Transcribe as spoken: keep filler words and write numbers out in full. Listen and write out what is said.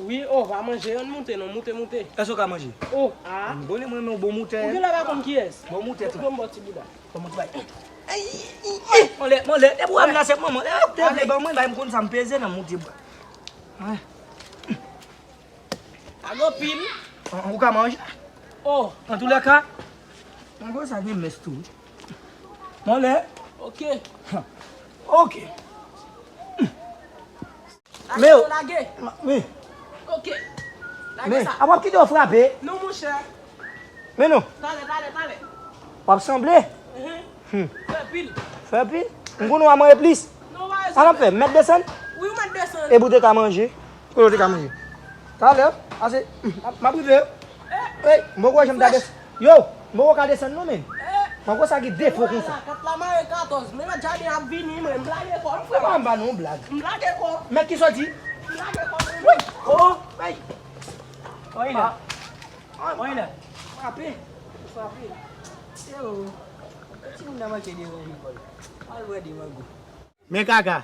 Wi, o, pa manje, ann moute non, moute, moute. Èske w ka manje? O, a. Bon, mwen menm yon bon moutè. Ou genlè pa konn kiyès? Bon moutè. Ban m ba w ti bouda. Ban m ti bay. Mwen lè, mwen lè. Depi w ap la se manman. Lè w te vle ban mwen, bay m konn sa m peze nan moute bwa. Ak anpil. Ou ka manje? O. Antoulèka, mwen konn sa gen mès tou. Mwen lè. Ok. Ok. Men yo. Lage. Wi. Ok. Lage sa. Apa w ap kite yo frape? Non, monchè. Men non. Talè, talè, talè. W ap sanble. Fè pil. Fè pil? M konnen w a manje plis. Non, w a rezon. Sa n ap fè? Mèt desann? Wi, w mèt desann. Epi w te ka manje? Kote w te ka manje? Talè, ase, m ap rive. Ey, m poko wè jan m ta desann. Yo, m poko ka desann non, men. Mwen konsa gen defo konsa. Kat la mare katòz, men lòt jaden ap vini, mwen, m lage kò m, frè. Frè pa m ba nou blag. M lage kò. Mèt ki sòti? M lage kò, frè. Wi. O, ey. Oy la. Oy la. Frape. Frape. Yo. Ti moun nan manke de ranvi kò l. Al wè de mango. Men kaka.